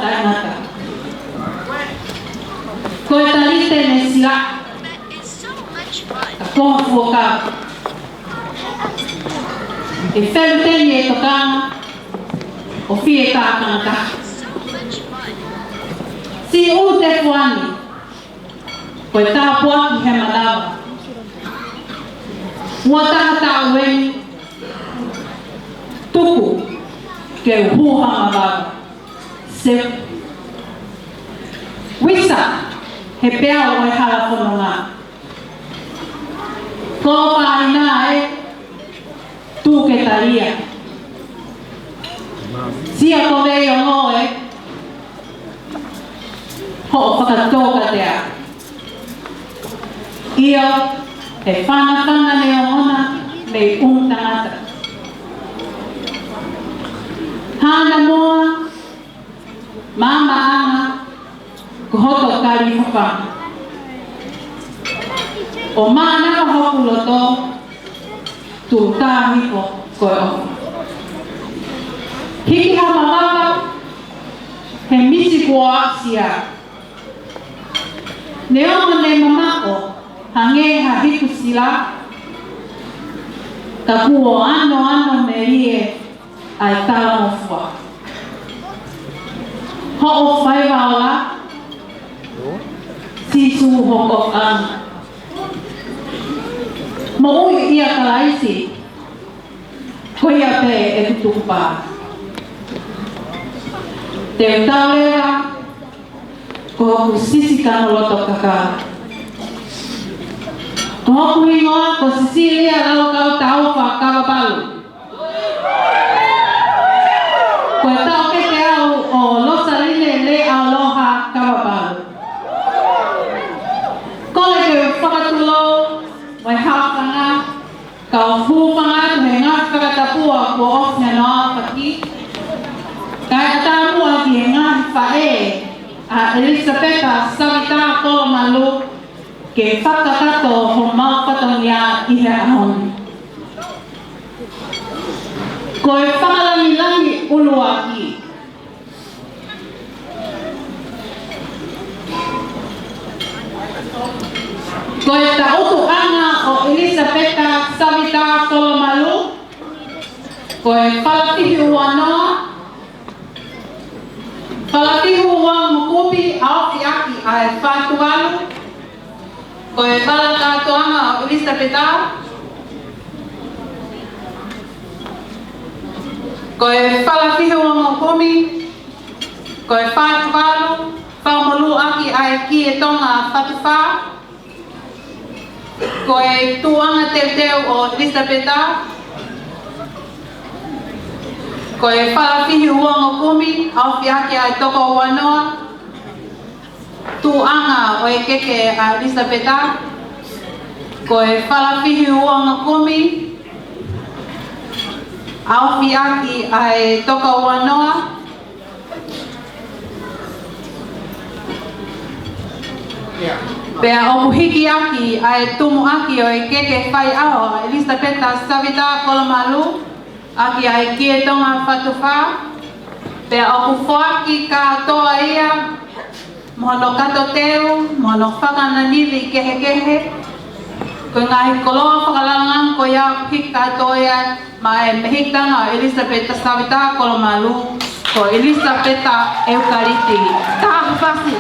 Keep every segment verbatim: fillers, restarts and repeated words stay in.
taʻengata. Ko e talite ne sila, ka ko ha fuakava. ʻE feluteni e tokanga ʻo fie tākangataha. Siʻi ʻUtefuani, ko e tāpuaki he manava. Ua taha taʻu eni, tuku ke u hū ha mavava. Se uisa he peau ʻo e hala fononga. Ko Faina ē, tuku ke talia. Sia ko Veiongo ē, hoʻo fakatōkatea. ʻIo, he fanafana neongo na mei ʻumu tangata. Hana moa, mamaʻanga, ko hoto kali fafanga. ʻO mānava hoku loto, tuʻu taha hifo ko e ʻofa. Hiki ha mavava, he misi kuo aʻusia. Neongo ne mamaʻo, hangē ha hiku sila, ka kuo anoano melie ʻa e talangofua. Hoʻo faiva ola, Sīsū hokoʻanga. Moʻui ʻia Kalaisi, ko ia pē ʻeku tukupā. Te u tau leva, ko hoku sisi kano loto kakala. Ko hoku hingoa ko Sisilia Lalokau Taufa Kavapalu. Ko e taʻokete au ʻo Losaline Leaoloha Kavapalu. Kole ke u fakatulou mo e haʻofanga, kau hūfanga atu he ngaahi fakatapua kuo ʻosi hano aofaki. Kae ʻatā muʻa ki he ngaahi faʻē ʻa ʻElisapeta Savita Kolomalu ke fakakakato homau fatongia ʻi he ʻaho ni. Ko e fakalangilangi ʻuluaki. Ko e taʻutuʻanga ʻo ʻElisapeta Savita Kolomalu, ko e falafihi uanoa, falafihi uangokumi, ʻaofi ʻaki ʻa e fātuvalu, ko e vala kātoanga ʻo ʻElisapeta, ko e falafihi uangokumi, ko e fātuvalu, fakamolū ʻaki ʻa e Kie Tonga Fatufā, ko e tuʻuʻanga teuteu ʻo ʻElisapeta, ko e falafihi uangokumi, ʻaofi ʻaki ʻa e toko uanoa, tuʻuʻanga ʻo e keke ʻa ʻElisapeta, ko e falafihi uangokumi, ʻaofi ʻaki ʻa e toko uanoa, pea ʻoku hiki ʻaki ʻa e tumuʻaki ʻo e keke faiʻaho ʻa ʻElisapeta Savita Kolomalu, ʻaki ʻa e Kie Tonga Fatufā, pea ʻoku foaki kātoa ia, mo hono kato teu, mo hono fakananili kehekehe, ko e ngaahi koloa fakalangilangi ko ia ʻoku hiki kātoa ia maʻa e mehikitanga ʻo ʻElisapeta Savita Kolomalu, ko ʻElisapeta ʻEukaliti. Taha fasi.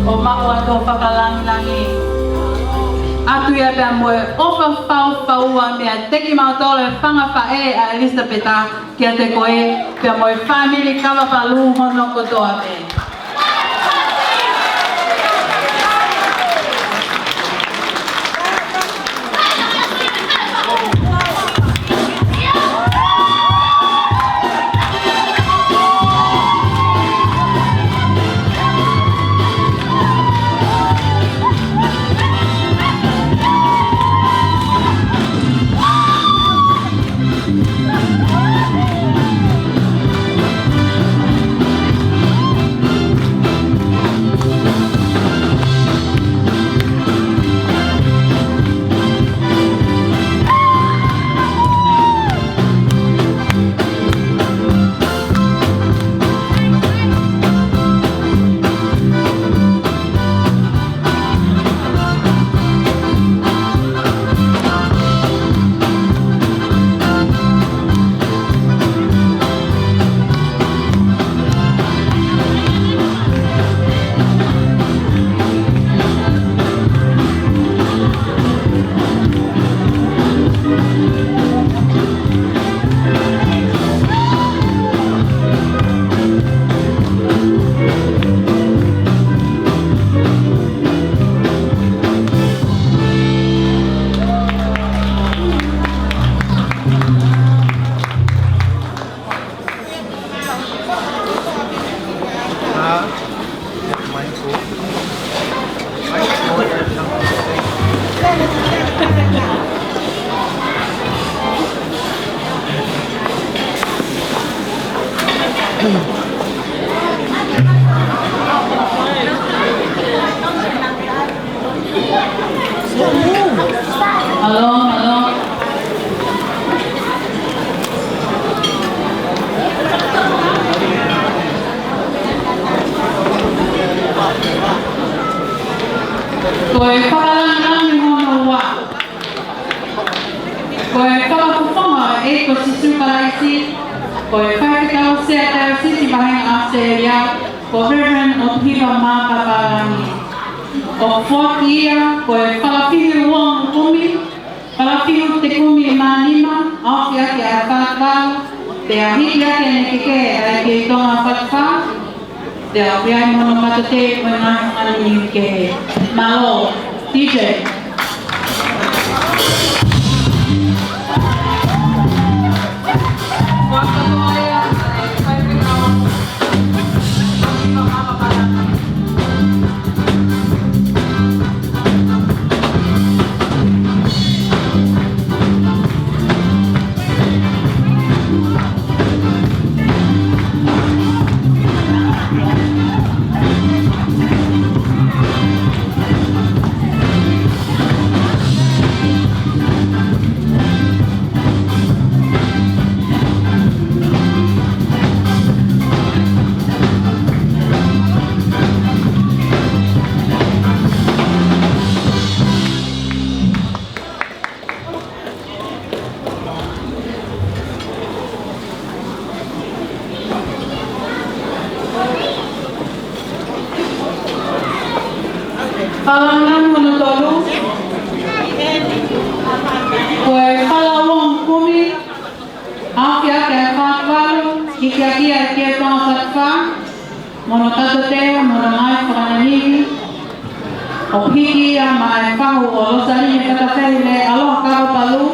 ʻo maʻu atu ʻa e fakalangilangi atu ia pea mo e ʻofa faufaua meiate kimautolu e fanga faʻē ʻa ʻElisapeta kiate koe, pea mo e fāmili kava palū hono kotoa pē. Hello, hello. Ko e fakalangilangi hono ua. Ko e fakafofonga ʻo e ʻEiki ko Sīsū Kalaisi, ko e faifekau sea Taiosisi Vahenga ʻAositelēlia, ko Reverend ʻOtuhiva Makapalani. ʻOku foaki ia ko e fakafihi uofulu kumi, fakafihi ʻe tolu kumi mā nima, aofia ki he fā valu, pea hiki hake ʻene kekehe ʻa e ʻEiki Tonga Fatafata, pea ʻoku ʻi ai mo hono kātaki mo e ngaahi fanga niʻihi kehe. Mālō, D J. Fakalangilangi hono tolu. Ko e fakafihi uofulu kumi, aofia ki he fā valu, hiki hake ʻa e ʻEiki Tonga Fatafata, mo hono kātaki mo hono ngaahi fanga niʻihi, ʻo hiki ia maʻá e fahu ʻo Losaline Fatafehi mei he ʻAloha Kava Palū,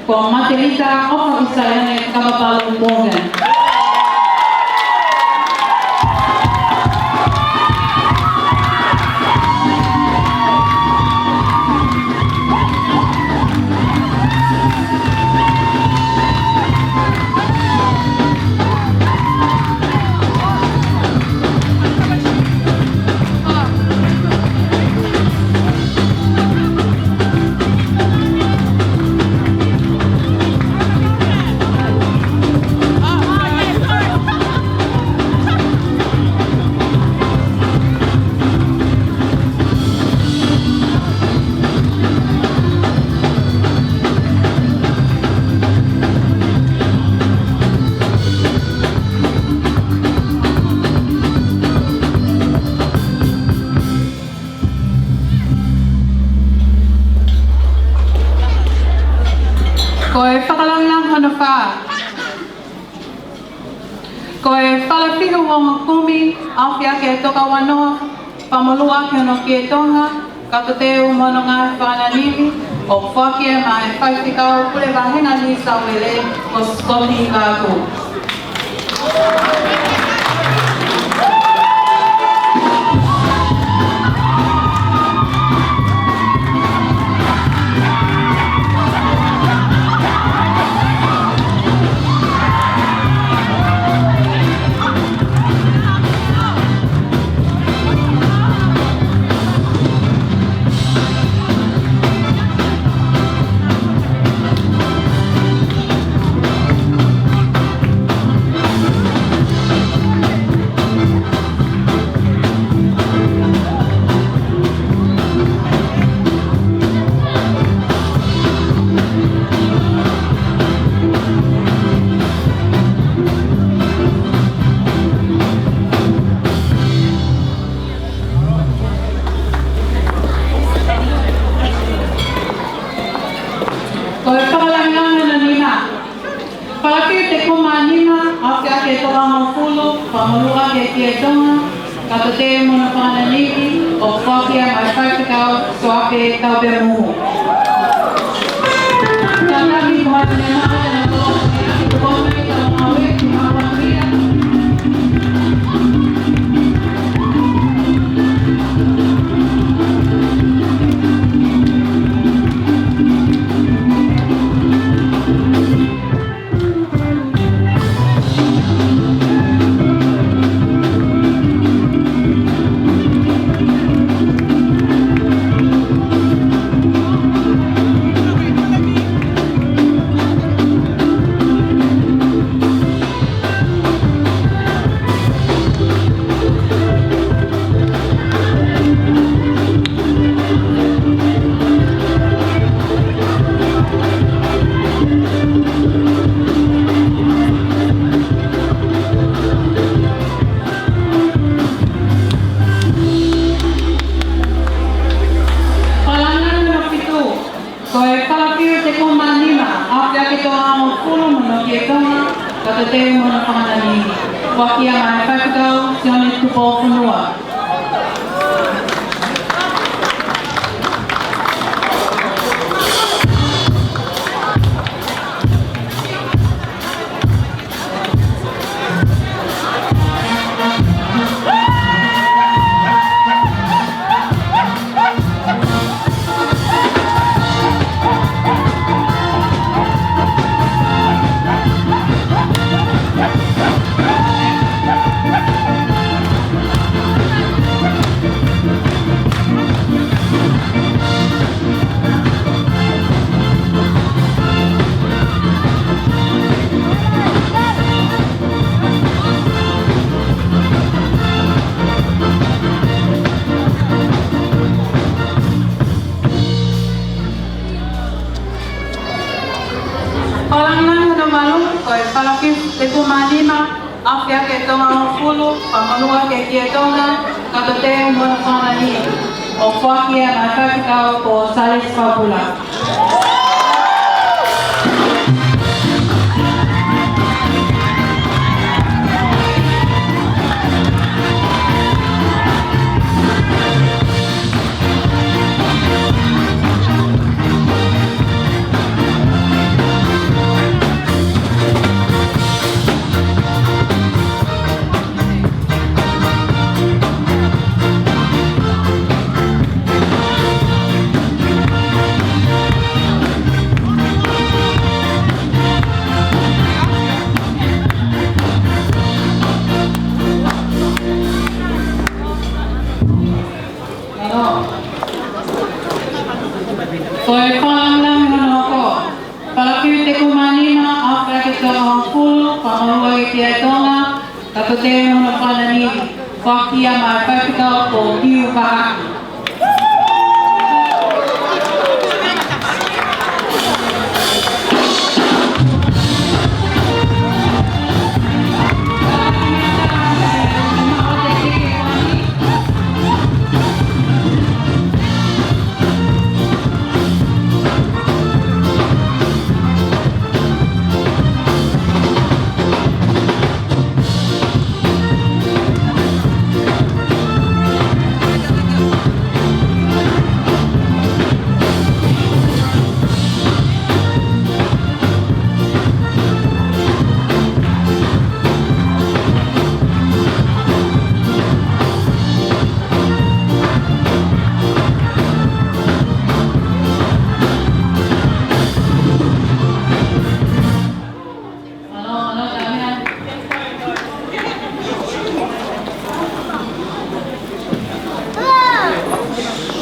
ko Matelita ʻOfa-ʻIsalaine Kava Palū Morgan. Ko e fakalangilangi hono fā. Ko e Falefiu Ongo Kumi, ʻAofiʻaki ʻe Toka Uanoa, fakamolū ʻaki hono kie Tonga, kae teuteu mo hono ngaahi fakananimi, ʻo foaki ia maʻa e faifekau pule vāhenga New South Wales, ko Scotty Kaku. Ko e fakalangilangi hono nima. Falefiu Te Kū Mā Nima, ʻAofiʻaki ʻe Toka Hongofulu, fakamolū ʻaki e kie Tonga, kae teuteu mo hono fakananimi, ʻo foaki ia maʻa e faifekau Soape Taupeamuhu. Kātaki mo e nima ʻa e nima ʻa e nima ʻa e nima ʻa e nima. Fakalangilangi hono fitu. Ko e Falefiu Te Kū Mā Nima, ʻAofiʻaki ʻe Toka Hongofulu mo hono kie Tonga, kae teuteu mo hono fakananimi. Foaki ia maʻa e faifekau Sione Tupou Fonua. Fakalangilangi hono valu, ko e Falefiu Te Kū Mā Nima, ʻAofiʻaki ʻe Toka Hongofulu, fakamolū ʻaki e kie Tonga, kae teuteu mo hono fakananimi, ʻo foaki ia maʻa e faifekau ko Salesi Papula. Ko e fakalangilangi hono hoko. Falefiu Te Kū Mā Nima, ʻAofiʻaki ʻe Toka Hongofulu, fakamolū ʻaki e kie Tonga, kae teuteu mo hono fakananimi, foaki ia maʻa e faifekau ko Kiu Vahaki.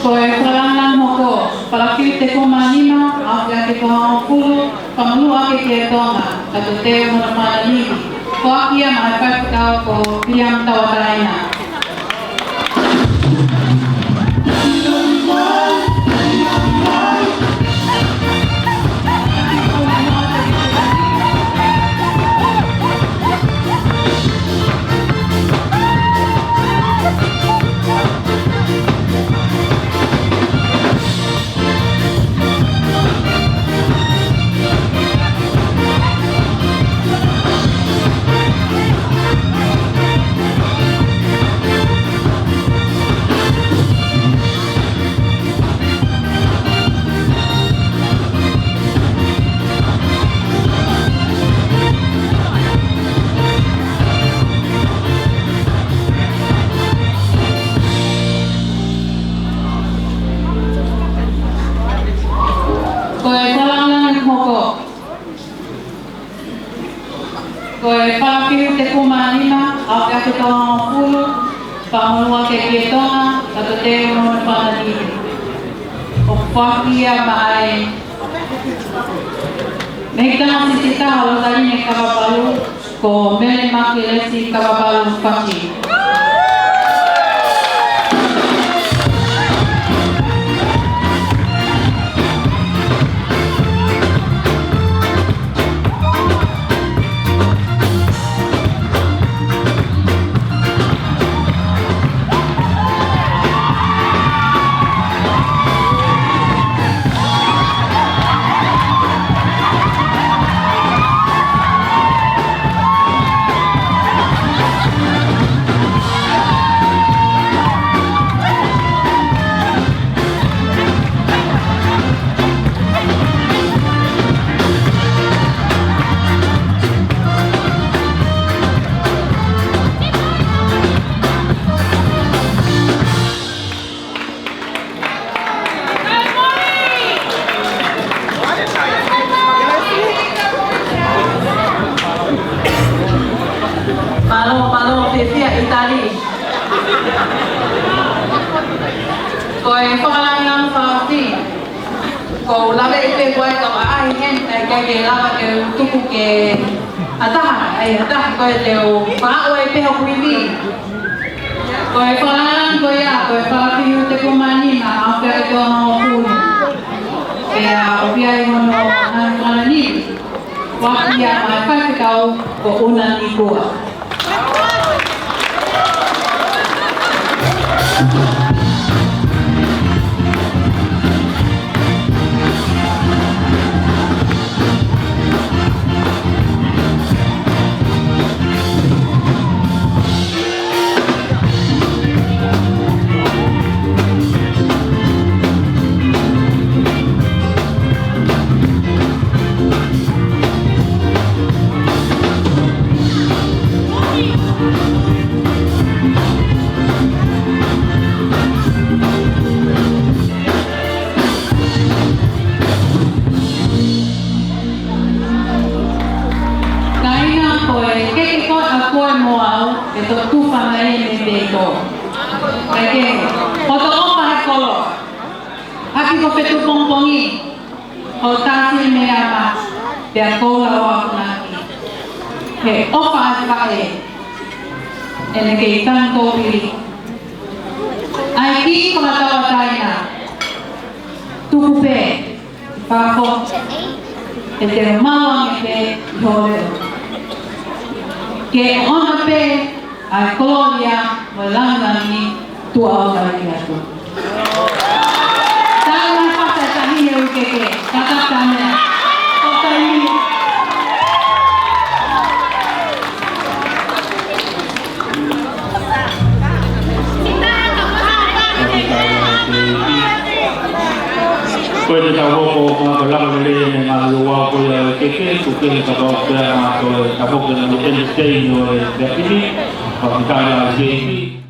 Ko e fakalangilangi hoko, Falafiu Tekumānima, afe ʻaki e toko hongofulu, Fakamolū ʻAke Kia Tonga, Kato Teu Mono Fānanili, foaki ia maʻa e faifekau ko Piliami Tauʻatāina. Ko e fakalangilangi hoko, ko e Falafiu Tekumānima, afe ʻaki e toko hongofulu, Fakamolū ʻAke Kia Tonga, Kato Teu Mono Fānanili, ʻoku foaki ia maʻa e Mehikitanga Siʻisiʻi Taha, Losaline Kavapalu, ko Mele Makelesi Kavapalu Faki. Mālō, mālō, fiefia ʻItali. Ko e fakalangilangi fakaʻosi. Ko u lave ʻi pē ko e kau ʻaʻahi heni, ʻikai ke lava ke u tuku ke ʻatā, ʻai ʻatā ko e te u faʻo ʻi pē hoku ivi. Ko e fakalangilangi ko ia, ko e Falafiu Tekumānima, afe ʻaki e toko hongofulu. Pea ʻoku ʻi ai hono ngaahi fakalangilangi. Foaki ia maʻa e faifekau ko ʻUna Nikua. Kāinga, ko e keke ko ē ʻa koe mo au, ʻe toki tufa mai ʻe mei pē ko. Kae kehe, hoto ʻofa he koloa. ʻAki ko Fetuʻupongipongi, hoʻo tā sili mei ama, pea ko ʻeku lau ʻamanaki. He ʻofa ʻa e faʻē, ʻene kei tangi ko pili. ʻAi ki fakatauʻatāina, tuku pē, pafo, ʻe te mau ange pē ʻi ho leʻo. Ke ʻoʻona pē ʻa e kolōlia mo e langilangi tuʻa ʻo taʻaki atu. Taʻu mai fata e taʻahine ʻUkeke, kakata meʻa. Ko taimi. Ko e te tau hoko ʻo ka lava lelei ʻene ngaahi ʻofa ko ia ʻUkeke, ʻUkeke ka tau pea ngā ko e tafoki ʻa e entertain ʻo e meʻa pili, ka ki taina ʻa J P.